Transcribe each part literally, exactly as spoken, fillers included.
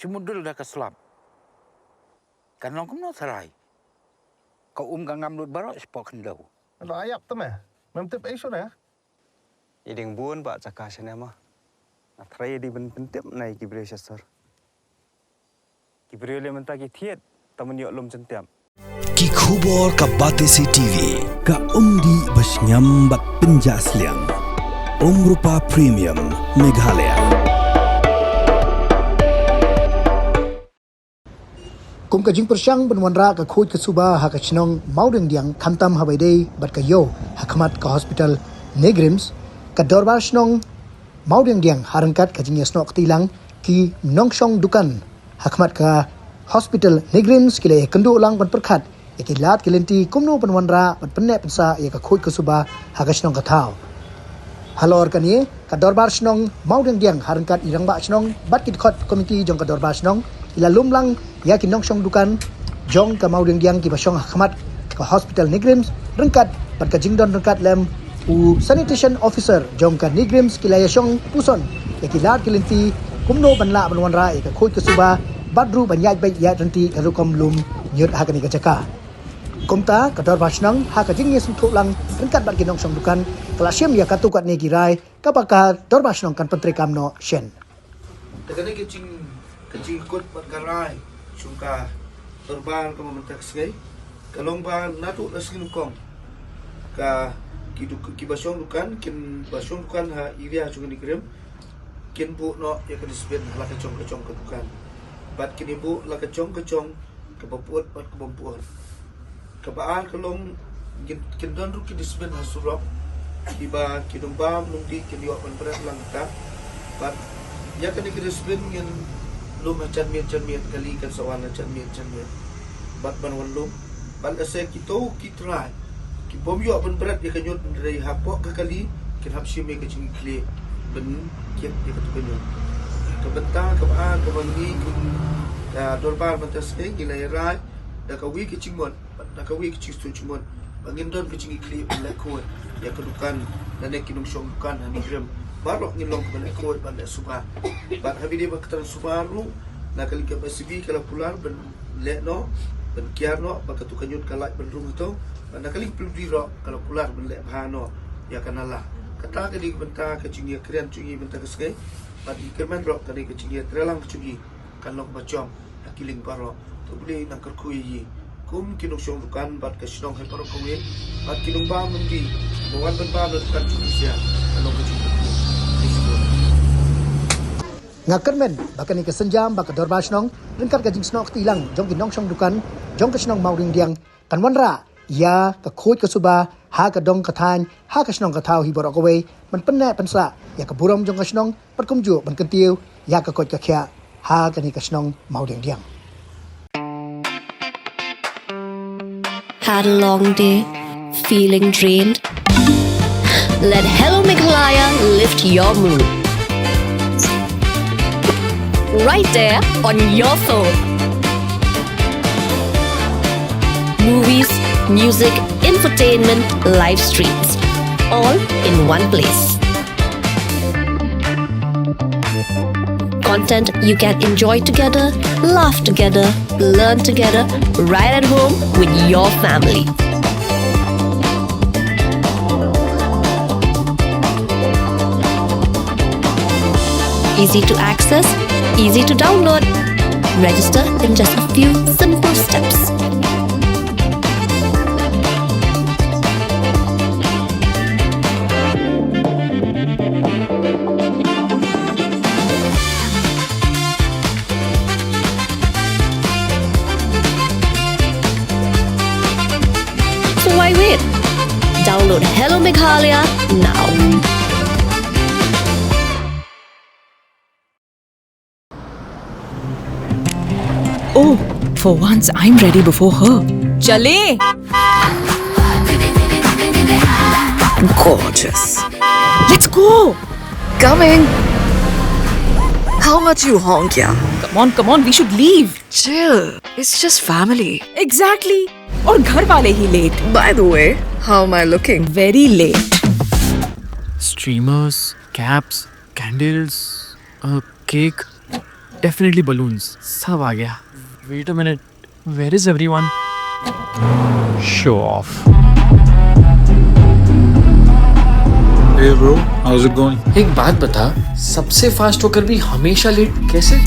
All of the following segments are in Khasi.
Te mut dul da ka slap. Kan long kumno tharai. Ka um ka ngam lut baroh shapoh khyndew. Lo ayap te me. Mem tip ei shuh ne? I ding bun ba jaka shane ma. Nga tharai i ding ban pyntip na i ki briew sha sor. Ki briew le mynta ki thied ta man ïoh lum jyntiap. Ki khubor ka Batesi T V, ka umdih ba shngiam bad pynjah sliang. Umrupa Premium, Meghalaya. Kum ka jingpyrshang ban wanrah ka khuid ka suba ha ka shnong Mawdiangdiang khamtam ha ba ïadei bad ka ïew ha khmat ka hospital NEIGRIHMS, ka dorbar shnong Mawdiangdiang ha ryngkat ka jingïasnoh kti lang ki nongshong dukan ha khmat ka hospital NEIGRIHMS ki la ïakynduh lang ban pyrkhat ïa ki lad ki lynti kumno ban wanrah ban pynneh pynsah ïa ka khuid ka suba ha ka shnong ka thaw. Halor kane, ka dorbar shnong Mawdiangdiang ha ryngkat i rangbah shnong bad ki dkhot komiti jong ka dorbar shnong ki la lum lang ïa ki nongshong dukan jong ka Mawdiangdiang kiba shong ha khmat ka hospital NEIGRIHMS ryngkat bad ka jingdon ryngkat lem u sanitation officer jong ka NEIGRIHMS ki la ïashong puson ïa ki lad ki lynti kumno ban lah ban wanrah ïa ka khuid ka suba bad ruh ban ïaid beit ïaid ryntih ka rukom lum ñiut ha kane ka jaka. Kumta ka dorbar shnong ha ka jingïasngewthuh lang ryngkat bad ki nongshong dukan ka la shim ïa katto katne ki rai kaba ka dorbar shnong kan pyntreikam noh shen. Te kane ka jing, ka jingkut bad ka rai jong ka dorbar kaba mynta ka sngi ka long ba naduh la sngi nyngkong ka ki duk-, kiba shong dukan, kiba shong dukan ha area jong ka NEIGRIHMS kin buh noh ïa ka dustbin ha la ka jong ka jong ka dukan. Bad kin ïa buh la ka jong ka jong kaba pyut bad kaba ym pyut. Kaba ar ka long kin, kin don ruh ki dustbin ha surok kiba ki nongbam nongdih kin ïoh ban bret lang kata. Bad ïa kane ki dustbin ngin lum ha jan miet jan miet, kali kan sa wan ha jan miet jan miet. Bad ban wan lum bad lehse kito ki trai ki bym ïoh ban bret ïa ka ñiut hynrei hapoh ka kali kin hap shim ïa ka jingkitkhlieh ban kit ïa kato ka ñiut. Ka bynta kaba ar kaba ngi kum ka dorbar mynta ka sngi ngi la ïa rai da kawei ka jingmut bad da kawei ka jingsngewthuh jingmut ba ngin don ka jingkitkhlieh ban leh khuid ïa ka dukan lane ki nongshong dukan ha NEIGRIHMS. Baroh ngin long kiba leh khuid ban leh suba. Bad ha kaba ïadei bad ka tnat suba ruh na ka liang ka B S E B ka la kular ban leh noh, ban kiar noh ba kato ka ñiut ka lait ban rung hato. Bad na ka liang P W D ruh ka la kular ban leh bha noh ïa ka nala. Kata ka dei ka bynta ka jingïakren jong ngi mynta ka sngi. Bad ngi kyrmen ruh ka dei ka jingïatreilang jong ngi kan long kaba jop ha ki liang baroh. To U Blei un nang kyrkhu ïa ngi kum ki nongshong dukan bad ka shnong ha baroh kawei bad ki nongbam nongdih ba wan ban bam na dukan jong ki sha ka long ka jingkyrkhu. Nga kyrmen ba kane ka sienjam ba ka dorbar shnong ryngkat ka jingsnoh kti lang jong ki nongshong dukan jong ka shnong Mawdiangdiang kan wanrah ïa ka khuid ka suba ha ka dong ka thaiñ ha ka shnong ka thaw hi baroh kawei ban pynneh pynsah ïa ka burom jong ka shnong bad kumjuh ban kyntiew ïa ka koit ka khiah ha kane ka shnong Mawdiangdiang. Had a long day? Feeling drained? Let Hello Meghalaya lift your mood. Right there on your phone. Movies, music, entertainment, live streams, all in one place. Content you can enjoy together, laugh together, learn together, right at home with your family. Easy to access, easy to download. Register in just a few simple steps. So why wait? Download Hello Meghalaya now. Oh, for once I'm ready before her. Chale! Gorgeous. Let's go! Coming. How much you honk, yeah? Come on, come on, we should leave. Chill. It's just family. Exactly. और घर वाले ही late. By the way, how am I looking? Very late. Streamers, caps, candles, a cake. Definitely balloons. सब आ गया. Wait a minute. Where is everyone? Show off. Hey bro, how's it going? एक बात बता, सबसे फास्ट होकर भी हमेशा लेट कैसे?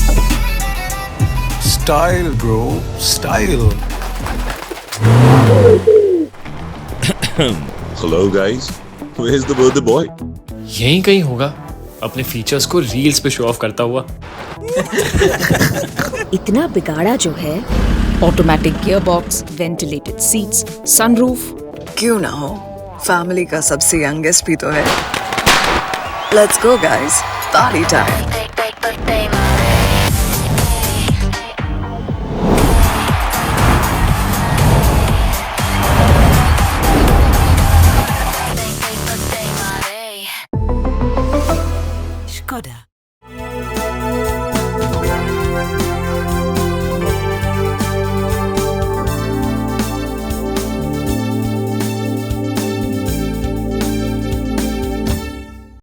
Style, bro, style. Hello, guys. Where's the birthday boy? यहीं कहीं होगा, अपने फीचर्स को रील्स पे शो ऑफ करता हुआ. इतना बिगाड़ा जो है. Automatic gearbox, ventilated seats, sunroof. क्यों ना हो, फैमिली का सबसे यंगेस्ट भी तो है. Let's go guys, party time.